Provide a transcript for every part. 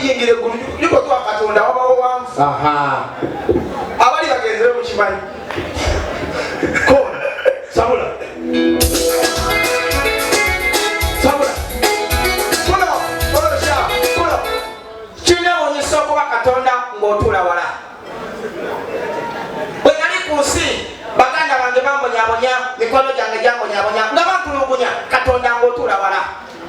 Kuyingira eggulu likotuwa Katonda wabawo wanvu. Abali bagenzere mukimanyi. Kona sabula sabula. Kuno olosha kuno kinewunyisa okuba Katonda ng'otuula wala. Bwe nali ku nsi baganda bange bambonyabonya, mikwano gyange gyambonyabonya nga bantulugunya, Katonda ng'otuula wala.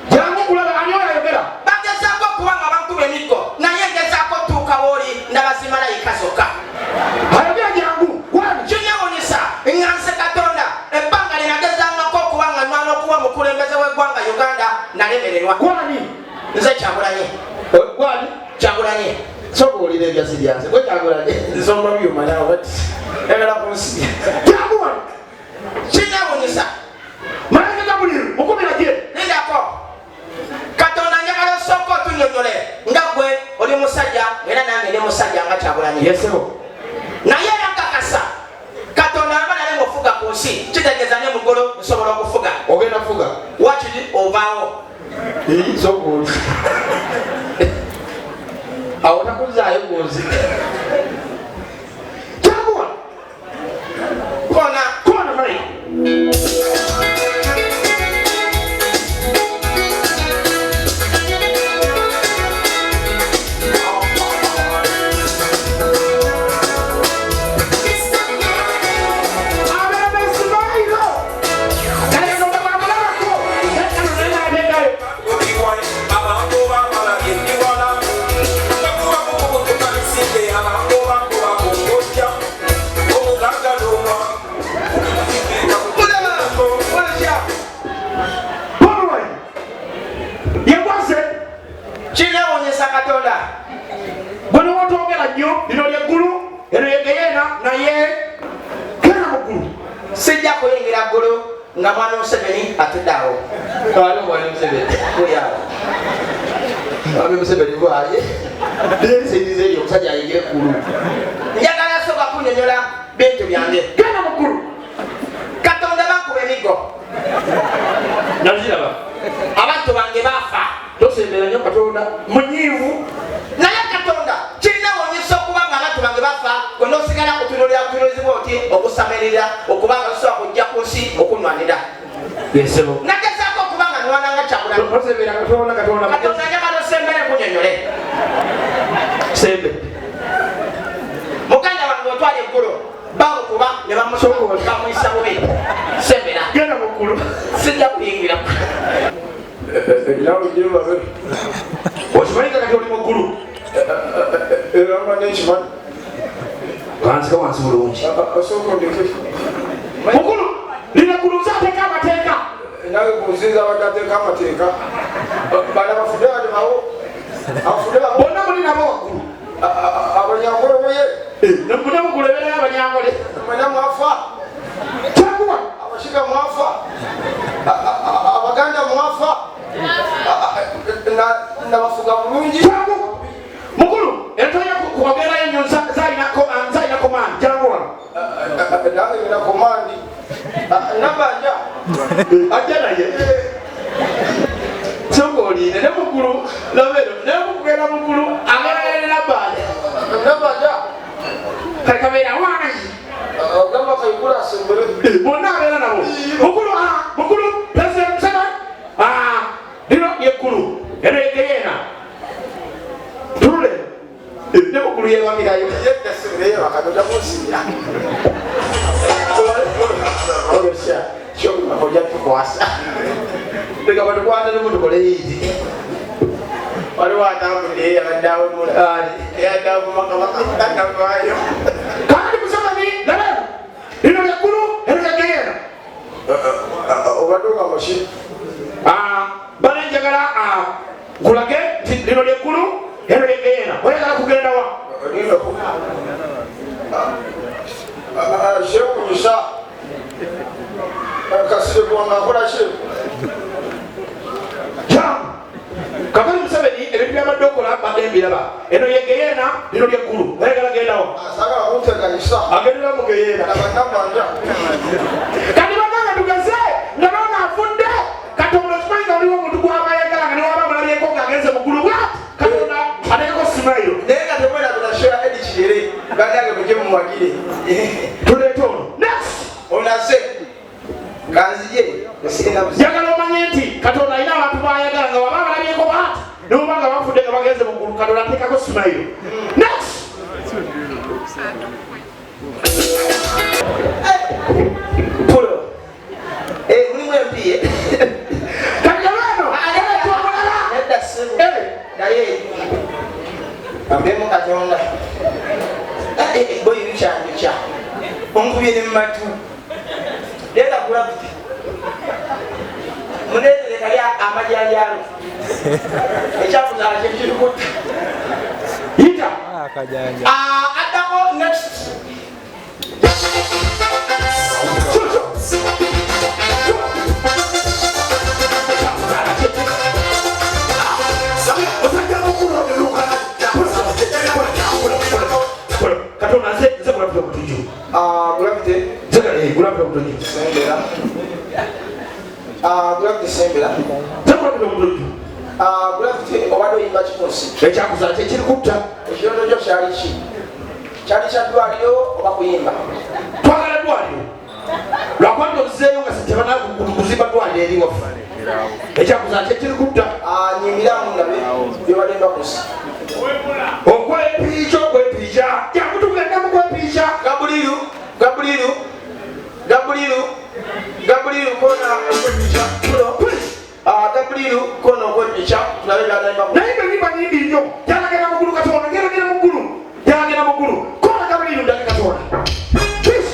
Jangu kulaba ani oyo ayogera. Bagezaako okuba nga bankuba emiggo, naye ngezaako otuuka wooli ndaba zimalayika zokka. Ayogera jangu wani. Kinewunyisa nga nze Katonda ebbanga lye nagezangako okuba nga nwana okuba omukulembeze w'eggwanga Uganda nalemererwa. Gwani? Nze Kyagulanyi. Gwani? Kyagulanyi. Sooka owulire ebyasi byanze. Gwe Kyagulanyi. Nsomba byuma naawe bati njagala kunsi. Jangu wano. Kinewunyisa. Malayika Gabriel mukubira gye. Lindako. Katonda njagala osooka otunnyonnyole nga gwe oli musajja era nange ndi musajja nga Kyagulanyi. Yesebo. Naye era nkakasa Katonda aba nale ng'ofuga ku nsi kitegeeza ne mu ggulu nsobola okufuga. Ogenda kufuga. Wakiri ovaawo. Sooka oli. Awo takuzaayo ku nsi. Jangu wano. Kona. Kona malayika. Kinewunyisa Katonda. Gwe newotwogera nnyo, lino lyeggulu, eno ye geyeena, naye genda mu ggulu. Sijja kuyingira ggulu nga mwana Museveni atudde awo. Ali omwana Museveni. Buli awo. Mwami Museveni bwaye. Nsendize eri omusajja ayingire eggulu. Njagala sooka kunnyonnyola bintu byange. Genda mu ggulu. Katonda bankuba emiggo. Naziraba. Abantu bange baafa. Tosembera nnyo Katonda munyiivu. Naye Katonda kirina wonyisa okuba nga abantu bange bafa gwe n'osigala kutunuulira butunuulizibwa oti okusamirira okuba nga tosobola kujja ku nsi okunwanira. Yesebo. Nagezaako okuba nga nwana nga Kyagulanyi. Tosembera Katonda, Katonda. Katonda njagala osembere nkunyonyole. Sembe. Muganda wange otwala eggulu bamukuba ne bamuyisa bubi. Sembera. Genda mu ggulu. Sijja kuyingira. Okimanyi kati oli mu ggulu. Kansika wansi bulungi. Mukulu, lino eggulu nze ateeka amateeka. Nange ku nsi nze abadde ateeka amateeka. Bano abafudde bali bawo. Abafudde bawo. Bonna muli nabo waggulu. Abanyankole boye. Ne mugulu ebeerayo abanyankole. Mwena mwafa. Kyaguwa. Abashiga mwafa. Abaganda mwafa. Nabafuga bulungi. Kyagu. Mukulu, entolina kuwagerayo nnyo nzalina komandi. Jangu wano. Nange nina komandi. Nabanja. Ajja naye. Sooka olinde ne mukulu lobero ne mukugenda mukulu agenda ne Nabanja. Nabanja. Kale kabeera wangi. Ogamba Kayigula asembere. Bonna abeera nabo. Mukulu, mukulu, President Museveni. Lino lyeggulu, eno ye geyeena. Tulule. Ne mukulu yeewamirayo. Ojja tukwasa. Leka batukwate lumu tukole yiidi. Waliwo atambudde yabadde awemula. Yadde avuma kabaka tanavaayo. Kakati Museveni, laba lino lyeggulu, eno ye geyeena. Obadde ogamba ki? Bale njagala nkulage nti lino lyeggulu, eno ye geyeena. Oyagala kugenda wa? Kyewuunyisa Kasirye Gwanga akola ki? Jangu. Kakati Museveni ebintu byabadde okola mbadde mbiraba. Eno ye geyeena, lino lyeggulu. Oyagala genda wa? Saagala kunteganisa. Agendera mu geyeena. Nabanja. Kati bannange tugeze nga nono afudde, Katonda okimanyi nga waliwo omuntu gw'aba ayagala nga newaba amulabyeko ng'agenze mu ggulu bw'ati, Katonda ateekako Tuleete ono. Next. Onaze kanzije sirina buzibu. Njagala omanye nti Katonda alina abantu b'ayagala nga waba abalabyeko bw'ati ne bw'oba nga bafudde nga bagenze mu ggulu, Katonda ateekako smile. Next. Pulo. Eh, mulimu empiye. Kati eno aleeta omulala. Nedda ssebo. Eh. Naye ambeemu Katonda. Eh, eh, boyi bikyanjukya. Onkubye ne mu matu. Leeta gravity. Muleetere kali amajanjaalo. Ekyakuzaala kye kirikutta. Yita. Ah, addako next. Shoo, shoo. Katonda nze nze gravity omutujju. Ah, gravity. Nze gravity omutujju. Sembera. Ah, gravity sembera. Nze gravity omutujju. Ah, gravity obadde oyimba ki ku nsi? Ekyakuzaala kye kirikutta. Ekirooto kyo kyali ki? Kyali kya ddwaliro oba kuyimba? Twagala ddwaliro. Lwakuba nti ozzeeyo nga tebannaba kuzimba ddwaliro eri waffe. Ekyakuzaala kye kirikutta. Ah, nyimbiramu ndabe by'obadde oyimba ku nsi. Okwepiica okwepiica. Jangu tugende mu kwepiica. Gabuliru, Gabuliru, Gabuliru, Gabuliru kona okwepiica. Kuno. Ah, Gabuliru kona okwepiica. Tulabe by'adayimba ku nsi. Naye nga ennyimba nnyingi nnyo. Gyalagenda mu ggulu Katonda, ngeragenda mu ggulu. Gyalagenda mu ggulu. Koona Gabuliru ndage Katonda. Please.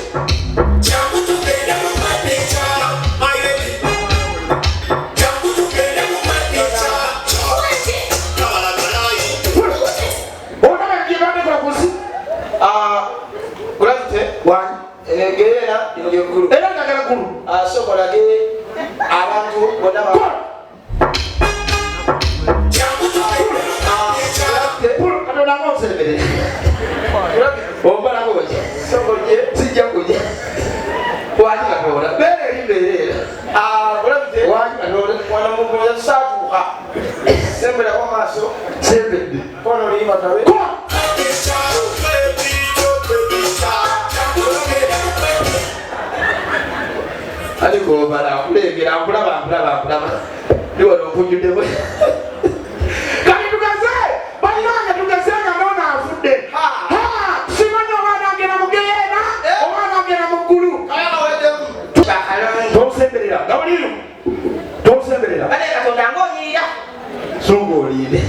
Olaba bye badekola ku nsi? Ah, gravity. Wangi. Egeera lino ly'eggulu. Era njagala ggulu. Ah, sooka olage abantu bonna ba- Kola. Ah, gravity. Pulo, Katonda ng'onsemberere. Gravity. Ombalako bwe. Sooka ojje. Sijja kujja. Wangi Katonda. Beera eri mbeera era. Ah, gravity. Wangi Katonda. Wano mu ggulu saatuuka. Semberako amaaso. Sembedde. Koona oluyimba tulabe. Kola. Ate gw'obala, nkulengera, nkulaba, nkulaba, nkulaba. Ndi wano nkunjuddemu. Kati tugeze, bannange tugeze nga n'ono afudde. Ha! Ha! Simanyi oba anaagenda mu ggeyeena, Eh. oba anaagenda mu ggulu. Kaya baweddemu. Bakalongo. Tomusemberera. Gabuliru. Tomusemberera. Bane Katonda ng'onyirira. Sooka olinde.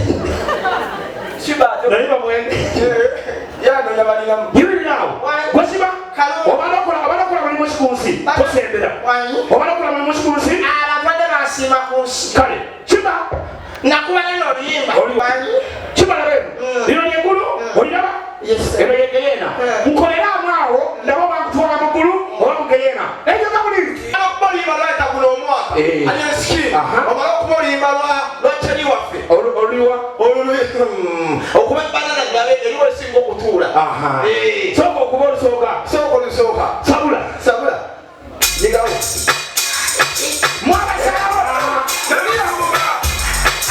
Kiba ate- Naye bamwenge. Eh, yanoonya balinamu. Yimirira awo. Wangi. Gwesiba. Kalongo. Obadde okola mulimu ki ku nsi? Tosembera. Wangi. Obadde okola mulimu ki ku nsi? Abantu badde bansiima ku nsi. Kale, kiba. Nakuba neno oluyimba. Oli- Wangi. Kiba laba eno. Lino ly'eggulu, oliraba? Yes, sir. Eno ye ggeyeena. Nkoleramu awo, ndaba oba nkutwala mu ggulu oba mu ggeyeena. Ekyo Gabuliru. Omala okuba oluyimba lwayita guno omwaka. Eh. Alien Skin. Aha. Omala okuba oluyimba lwa Cheri waffe. Oluliwa? Okuba banana tulabe eriwo esinga okutuula. Aha. Eh. Sooka okuba olusooka. Sooka olusooka. Sabula. Sabula. Nyigawo. Mwabasaawo.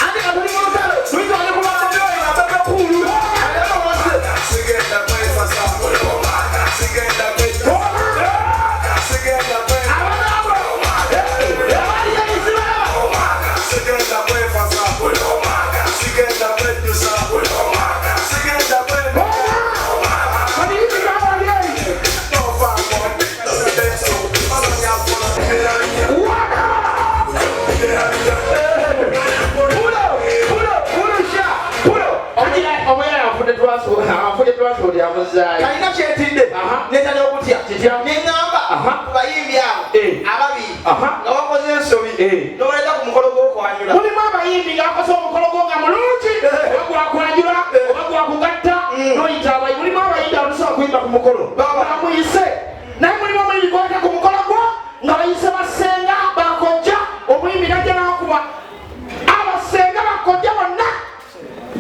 Ate nga tuli mu lutalo. Luyitwale ku ba Bobi Wine, Bebe Cool. Alema wose. Pulo, pulo, pulusha, pulo. Omuyala afudde transport amuzaayo. Kalina kyentidde. Aha. Netala okutya. Kitya? Ne ŋŋamba Aha. ku bayimbi abo Eh. ababiri Aha. nga wakoze ensobi Eh. n'obaleeta ku mukolo gw'okwanjula. Mulimu abayimbi ng'akoze omukolo gwo nga mulungi, oba gwakwanjula oba gwakugatta, n'oyita abayimbi. Mulimu abayimbi abatusobola kuyimba ku mukolo Baba. bamuyise, naye mulimu omuyimbi gw'oyita ku mukolo gwo nga bayise basenga bakojja, omuyimbi najja n'akuba abasenga bakojja bonna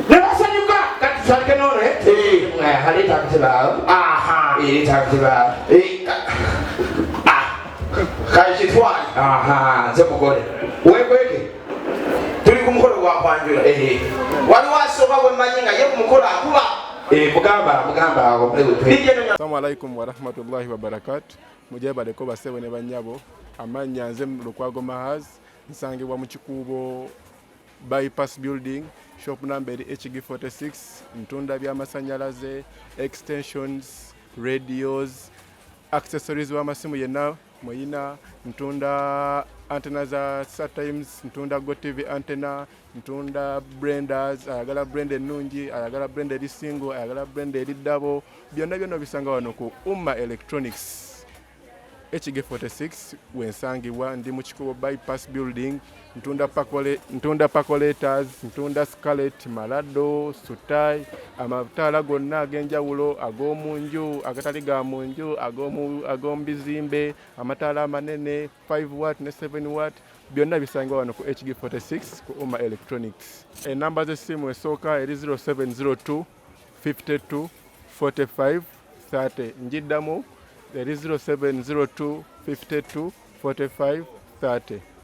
ne basanyuka. Kati tutandike n'ono, eh? Eh. Aleeta akatebe awo. Aha. Leeta akatebe awo. Eh, ah. Kale kitwale. Aha, nze mugole. Weekweke. Tuli ku mukolo gwa kwanjula. Eh. Waliwo asooka gwe mmanyi nga ye ku mukolo akuba. Eh, mugamba mugamba awo. Assalamu alaikum warahmatullahi wabarakatu. Mujebaleko basebo ne banyabo. Amannya nze Lukwago Mahaz, nsangibwa mu Kikuubo Bypass Building, shop number eri HG46. Ntunda by'amasannyalaze, extensions, radios, accessories w'amasimu yenna muyina. Ntunda antenna za StarTimes, ntunda GOtv antenna, ntunda blenders. Ayagala blender ennungi, ayagala blender eri single, ayagala blender eri double, byonna byonna obisanga wano ku Umma Electronics, HG46 wensangibwa. Ndi mu Kikuubo Bypass Building. Ntunda ntunda percolators, ntunda scarlet, malado, sutai, amataala gonna ag'enjawulo, ag'omu nju, agatali ga mu nju, ag'omu bizimbe, amataala amanene 5 watt ne 7 watt, byonna bisangibwa wano ku HG46 ku Umma Electronics. Enamba z'essimu, esooka eri 0702 52 45 30. Njiddamu, eri 0702 52 45 30.